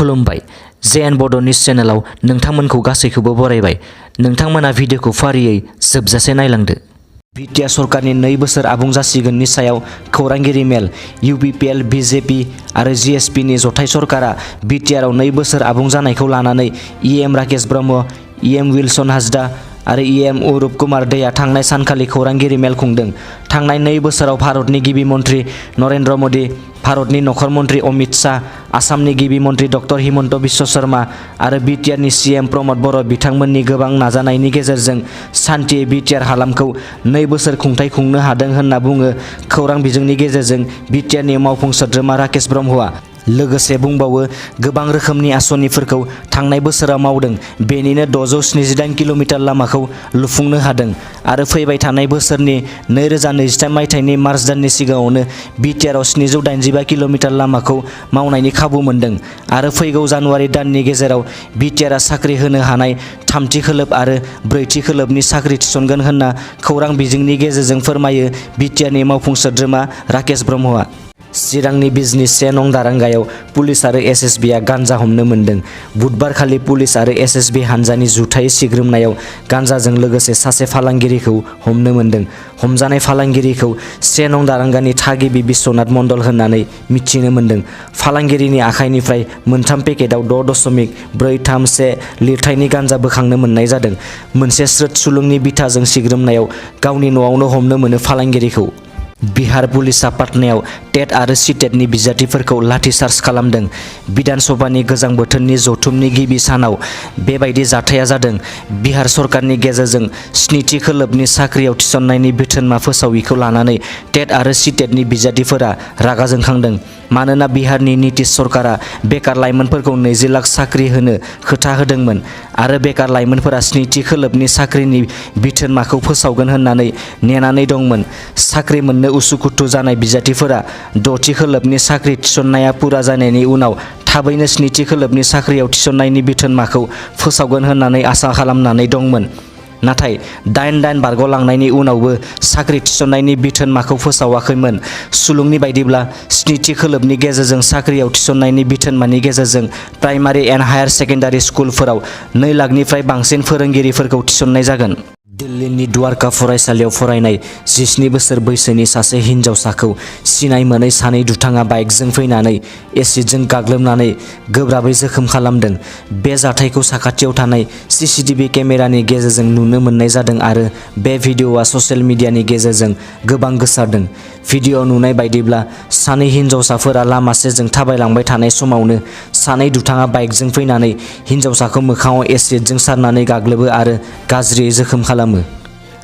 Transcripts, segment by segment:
खुलुमबाय। जेएन बड' निउज चेनेलाव नोंथांमोनखौ गासैखौबो बरायबाय। नोंथांमोना भिडिअखौ फारियै जोबजासे नायलांदो। बिटिआर सरकारनि 2 बोसोर आबुं जासिगोननि सायाव खौरांगिरि मेल। इउपिपिएल, बिजेपि आरो जिएसपिनि जथाय सरकारा बिटिआरआव 2 बोसोर आबुं जानायखौ लानानै EM Rakesh Brahma, EM Wilson Hansda आरो इएम अरुप कुमार देआ थांनाय सानखालि खौरांगिरि मेल खुंदों। थांनाय 2 बोसोराव भारतनि गिबि मन्त्रि नरेन्द्र मदि, भारतनि नखर मन्त्रि अमित शाह, आसामनि गिबि मन्त्रि डक्टर हिमन्त बिश्व शर्मा आरो बिटिआरनि सिएम प्रमद बर' बिथांमोननि गोबां नाजानायनि गेजेरजों सान्थियै बिटिआर हालामखौ 2 बोसोर खुंथाय खुंनो हादों होनना बुङो खौरां बिजोंनि गेजेरजों बिटिआरनि मावफुं सोद्रोमा राकेश ब्रह्मआ। लोगोसे बुंबावो, गोबां रोखोमनि आसनिफोरखौ थांनाय बोसोराव मावदों, बेनिनो 678 किल'मिटार लामाखौ लुफुंनो हादों आरो फैबाय थानाय बोसोरनि 2023 मायथाइनि मार्च दाननि सिगाङावनो बिटिआरआव 785 किल'मिटार लामाखौ मावनायनि खाबु मोनदों आरो फैगौ जानुवारि दाननि गेजेराव बिटिआरआ साख्रि होनो हानाय 3थि खोलोब आरो 4थि खोलोबनि साख्रि थिसनगोन होनना खौरां बिजोंनि गेजेरजों फोरमायो बिटिआरनि मावफुं सोद्रोमा राकेश ब्रह्मआ। चिरांनि बिजनि 1 नं दारांगायाव पुलिस आरो एसएसबिआ गान्जा हमनो मोन्दों। बुधबारखालि पुलिस आरो एसएसबि हानजानि जुथायै सिग्रोमनायाव गान्जाजों लोगोसे सासे फालांगिरिखौ हमनो मोन्दों। हमजानाय फालांगिरिखौ 1 नं दारांगानि थागिबि बिश्वनाथ मण्डल होननानै मिथिनो मोन्दों। फालांगिरिनि आखाइनिफ्राय 3 पेकेटआव 6.431 लिरथायनि गान्जा बोखांनो मोननाय जादों। मोनसे स्रोद सुलुंनि बिथाजों सिग्रोमनायाव गावनि न'आवनो हमनो मोनो फालांगिरिखौ। बिहार पुलिसआ पाटनायाव टेट आरो सिटेटनि बिजाथिफोरखौ लाठिचार्ज खालामदों। बिधान सभानि गोजां बोथोरनि जथुमनि गिबि सानाव बेबायदि जाथाया जादों। बिहार सरकारनि गेजेरजों 7थि खोलोबनि साख्रियाव थिसननायनि बिथोनमा फोसाविखौ लानानै टेट आरो सिटेटनि बिजाथिफोरा रागा जोंखांदों। मानोना बिहारनि नितीश सरकारा बेकार लाइमोनफोरखौ 20 लाख साख्रि होनो खोथा होदोंमोन आरो बेकार लाइमोनफोरा 7थि खोलोबनि साख्रिनि बिथोनमाखौ फोसावगोन होननानै नेनानै दंमोन। साख्रि मोननो उसुखुथु जानाय बिजाथिफोरा 6थि खोलोबनि साख्रि थिसननाया पुरा जानायनि उनाव थाबैनो 7थि खोलोबनि साख्रियाव थिसननायनि बिथोनमाखौ फोसावगोन होननानै आसा खालामनानै दंमोन। नाथाय 8 दान बारग'लांनायनि उनावबो साख्रि थिसननायनि बिथोनमाखौ फोसावाखैमोन। सुलुंनि बायदिब्ला 7थि खोलोबनि गेजेरजों साख्रियाव थिसननायनि बिथोनमानि गेजेरजों प्राइमारि एन्ड हायार सेकेन्डारि स्कुलफोराव 2 लाखनिफ्राय बांसिन फोरोंगिरिफोरखौ थिसननाय जागोन। दिल्लीनि द्वारका फरायसालियाव फरायनाय 17 बोसोर बैसोनि सासे हिनजावसाखौ सिनाय मोनै सानै दुथाङा बाइकजों फैनानै एसिडजों गाग्लोबनानै गोब्राबै जोखोम खालामदों। बे जाथायखौ साखाथियाव थानाय सीसीटीवी केमेरानि गेजेरजों नुनो मोननाय जादों आरो बे भिडिअ'आ ससियेल मिडियानि गेजेरजों गोबां गोसारदों। भिडिअ'आव नुनाय बायदिब्ला सानै हिनजावसाफोरा लामा सेरजों थाबायलांबाय थानाय समावनो सानै दुथाङा बाइकजों फैनानै हिनजावसाखौ मोखाङाव एसिडजों सारनानै गाग्लोबो आरो गाज्रियै जोखोम खालामो।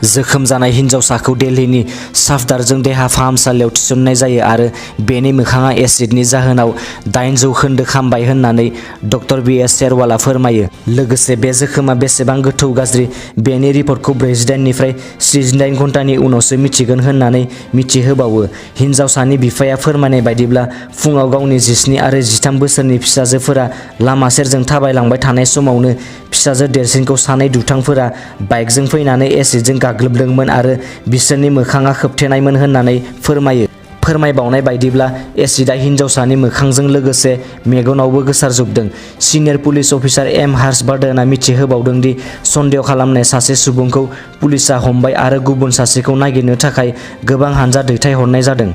जोखोम जानाय हिनजावसाखौ दिल्लीनि साफदारजं देहा फाहामसालियाव थिसननाय जायो आरो बेनि मोखाङा एसिडनि जाहोनाव 8% खामबाय होननानै डक्टर बीएस शेरवालआ फोरमायो। लोगोसे बे जोखोमा बेसेबां गोथौ गाज्रि बेनि रिपर्टखौ 48 निफ्राय 78 घन्टानि उनावसो मिथिगोन होननानै मिथिहोबावो। हिनजावसानि बिफाया फोरमायनाय बायदिब्ला फुङाव गावनि 17 आरो 13 बोसोरनि फिसाजोफोरा लामा सेरजों थाबायलांबाय थानाय समावनो फिसाजो देरसिनखौ सानै दुथांफोरा बाइकजों फैनानै एसिडजों गाग्लोबदोंमोन आरो बिसोरनि मोखाङा खोबथेनायमोन होननानै फोरमायो। फोरमायबावनाय बायदिब्ला एसिडआ हिनजावसानि मोखांजों लोगोसे मेगनावबो गोसारजोबदों। सिनियर पुलिस अफिसार एम हर्षवर्धनआ मिथिहोबावदों दि सन्देह खालामनाय सासे सुबुंखौ पुलिसआ हमबाय आरो गुबुन सासेखौ नागिरनो थाखाय गोबां हानजा दैथायहरनाय जादों।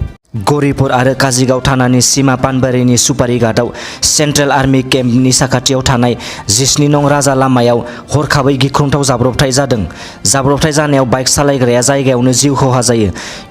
गौरीपुर आरो काजिगाव थानानि सीमा पानबारिनि सुपारिघाटआव सेन्ट्रेल आर्मी केम्पनि साखाथियाव थानाय 17 नं राजा लामायाव हरखाबै गिख्रंथाव जाब्रबथाय जादों। जाब्रबथाय जानायाव बाइक सालायग्राया जायगायावनो जिउ खहा जायो।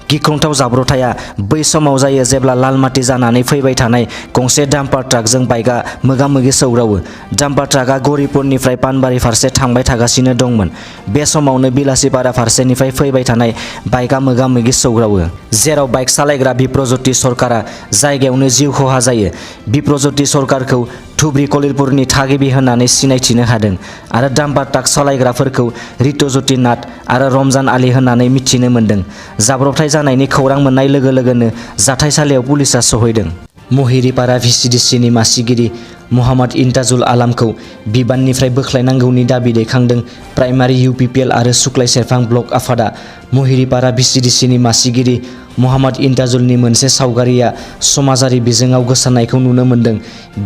गिख्रंथाव जाब्रबथाया बै समाव जायो जेब्ला लालमाटि जानानै फैबाय थानाय गंसे डाम्पार ट्राकजों बाइकआ मोगा-मोगि सौग्रावो। डाम्पार ट्राकआ गौरीपुरनिफ्राय पानबारि फारसे थांबाय थागासिनो दंमोन। बे समावनो बिलासिपारा फारसेनिफ्राय फैबाय थानाय बाइकआ मोगा-मोगि सौग्रावो, जेराव बाइक सालायग्रा बिप्रज्योति सरकारा जायगायावनो जिउ खहा जायो। बिप्रज्योति सरकारखौ धुब्री कलिलपुरनि थागिबि होननानै सिनायथिनो हादों आरो डाम्पार ट्राक सालायग्राफोरखौ रितुज्योति नाथ आरो रमजान आली होननानै मिथिनो मोन्दों। जाब्रबथाय जानायनि खौरां मोननाय लोगो लोगोनो जाथायसालियाव पुलिसआ सौहैदों। महिरीपारा भिसिडिसिनि मासिगिरि मोहम्मद इन्ताजुल आलामखौ बिबाननिफ्राय बोख्लायनांगौनि दाबि दैखांदों प्राइमारि इउपिपिएल आरो सुक्लाय सेरफां ब्लक आफादा। महिरीपारा भिसिडिसिनि मासिगिरि मोहाम्मद इन्ताजुलनि मोनसे सावगारिया समाजारि बिजोङाव गोसारनायखौ नुनो मोन्दों।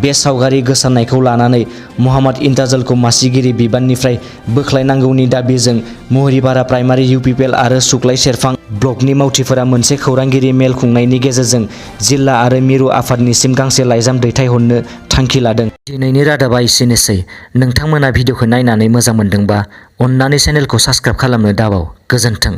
बे सावगारि गोसारनायखौ लानानै मोहाम्मद इन्ताजुलखौ मासिगिरि बिबाननिफ्राय बोख्लायनांगौनि दाबिजों महरिपारा प्राइमारि UPPL आरो सुक्लाय सेरफां ब्लकनि मावथिफोरा मोनसे खौरांगिरि मेल खुंनायनि गेजेरजों जिल्ला आरो मिरु आफादनिसिम गांसे लाइजाम दैथायहरनो थांखि लादों। दिनैनि रादाबा एसेनोसै। नोंथांमोना भिडिअखौ नायनानै मोजां मोनदोंबा अन्नानै चेनेलखौ साबस्क्राइब खालामनो दाबाव। गोजोन्थों।